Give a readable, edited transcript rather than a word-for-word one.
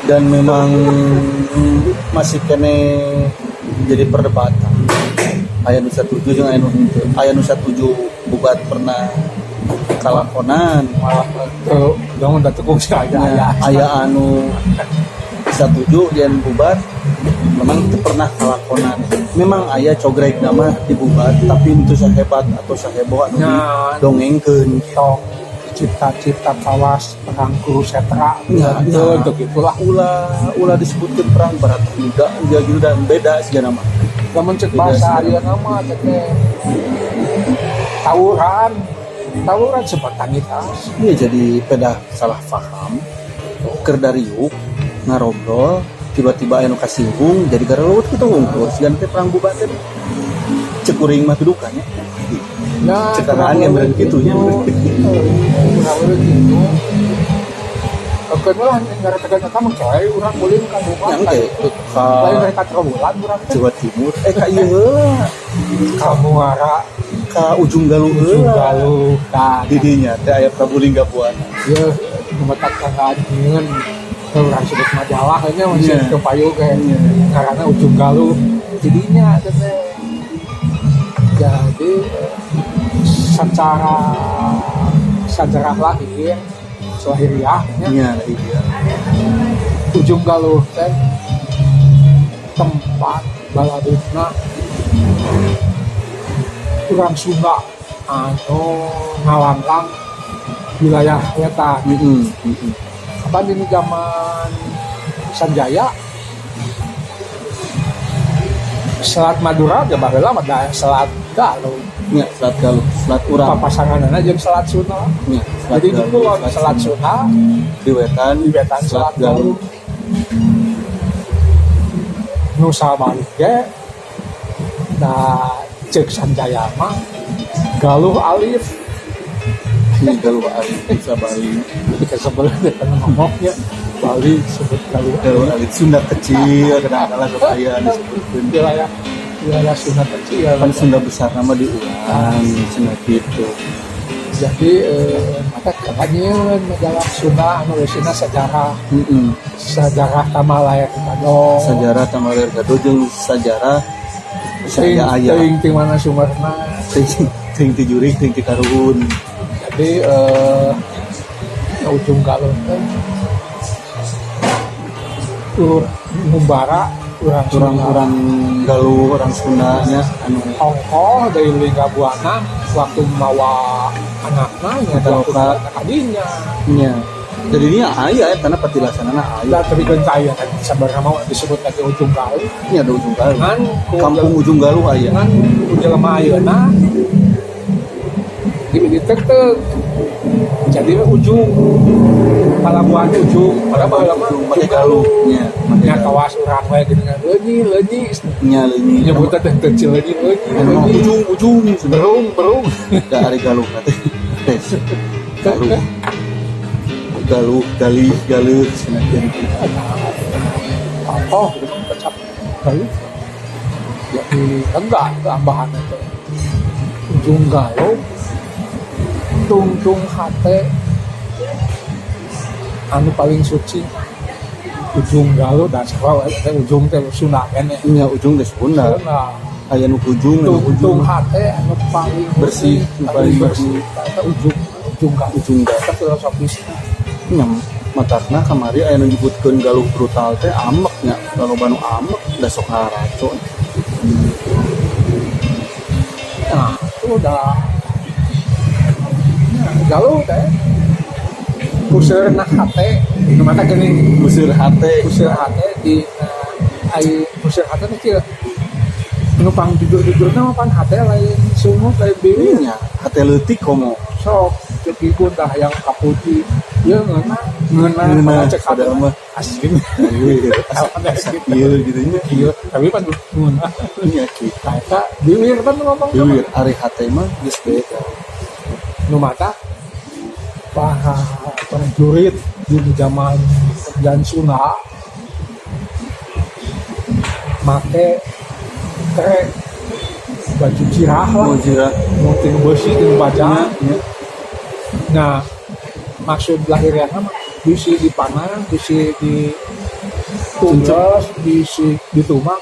Dan memang masih keneh jadi perdebatan. Aya nu satuju jeung aya nu henteu. Aya nu satuju Bubat pernah kalakonan. Malah teu dong udah tekung sih aya aya. Aya anu satuju yen Bubat memang itu pernah kalakonan. Memang aya cogrek nama di Bubat, tapi itu sahebat atau saheboh anu didongengkeun. Tong cipta-cipta kawas perang Kurusetra gitu, untuk itulah. Ulah ulah disebutkan perang Baratayuda ya gitu, dan beda sih nama. Lamun cek Beda bahasa sih. Ayeuna mah teh tawuran tawuran spontanitas. Iya, jadi pedah salah paham, keur dariuk ngarobrol, tiba-tiba anu kasinggung, jadi gara kita wungkul sigan teh perang Bubat teh. Cek kuring mah dudukannya. Nah, Cekaraan yang berarti gitu nya. Kurang lebih gitu. Oke lah, ngaretakeun eta mah coy, urang ulin ka Bubat. Yang teh ka Lain dari Trowulan urang teh. Jawa Timur, ka ieu heula. Ka Muara. Ka Ujung Galuh Ujung heula. Galuh ka Di dinya teh aya Prabu Linggabuana. Ieu nu kanganyieun urang sebut majalah nya masih ke payu kayak karena Ujung Galuh jadinya teh. Jadi secara sejarah lahir lahiriah nya, Iya, iya. Ujung Galuh teh tempat baladuna urang Sunda anu ngalanglang wilayah wetan. Apa di zaman Sanjaya Selat Madura ge baheula mah da Selat Galuh. Nya, Selat Galuh, Selat Urang. Papasanganna jeung Selat Sunda. Nya, Selat Jadi di Galuh, kulon Selat Sunda, di wetan, di wetan Selat Galuh. Nu sabalik ge da cek Sanjaya mah Galuh Alif. Ini Galuh Alif bisa Bali. Ketika sebelah dia kan ngomongnya Bali sebut Galuh. Galuh Alif Sunda kecil, kadang-kadang sok aya disebutkeun. Wilayah wilayah Sunda kecil. Kan Sunda besar nama di urang, cenah gitu. Jadi mata kebanyakan majalah Sunda anu eusina sejarah, sejarah Tamalayar Gado. Sejarah Tamalayar Gado jeung sejarah Ting saya aya. Ting ting mana sumberna. Ting ting ti jurig, ting ti karuhun. Jadi Ujung Galuh teh ngumbara urang Sunda. Orang-orang Galuh, orang Sunda nya anu Ongkoh dari Linggabuana waktu mawa anakna nya waktu Ka. Kadinya. Nya. Jadi ini aya ya, karena petilasanana aya. Da tapi kan kaya kan sabarna mau disebut lagi Ujung Galuh. Ini ada Ujung Galuh. Ngan ku Kampung Ujung Galuh aya. Ngan ku jelema ayeuna di tek jadi ujung palabuhan ujung, padahal baheula mah Ujung make Galuh nya, make nya Galuh. Kawas urang we gitu kan leunyi leunyi. Nya, leunyi. Nyebutnya teh kecil leunyi leunyi. Emang leunyi. Ujung ujung. Berung berung. Da ari Galuh teh. Tes. Galuh. Galuh, galih, galuh cenah gitu. Oh gitu kan kecap Galuh, jadi enggak tambahan itu Ujung Galuh tungtung hate anu paling suci Ujung Galuh dan sebab teh ujung teh Sunda keneh. Nya, ujung teh Sunda. Sunda. Aya nu ujung, anu tungtung ujung. Hate anu paling Bersih, paling paling bersih eta ujung Ujung Galuh. Ujung Galuh. Eta filosofisna. Nya, matakna kamari aya nu nyebutkeun Galuh brutal teh amek nya, loba nu amek da sok haraco. Nah, itu udah. Nah, Galuh teh puseurna hate nu mata geuning. Puseur hate. Puseur hate di ai puseur hate teh kieu nu pang jujur-jujurna mah pan hate lain sungut, lain bibir. Nya, hate leutik komo. Sok cek iku tah yang kapuji ieu ngeunah ngeunah. Ngeunah, padahal cek hate padahal mah asing. Iya, asa kieu gitu nya. Kieu tapi pan ngeunah. Nya kieu. Nah, eta bibir kan ngomong. Bibir, ari hate mah geus beda. Nu mata para prajurit di zaman kerajaan Sunda make trek baju jirah lah. Mau jirah. Mau tinu besi, tinu baja. Nya. Nah, maksud lahirnya mah bisi dipanah, bisi di Tugas di si di tumang.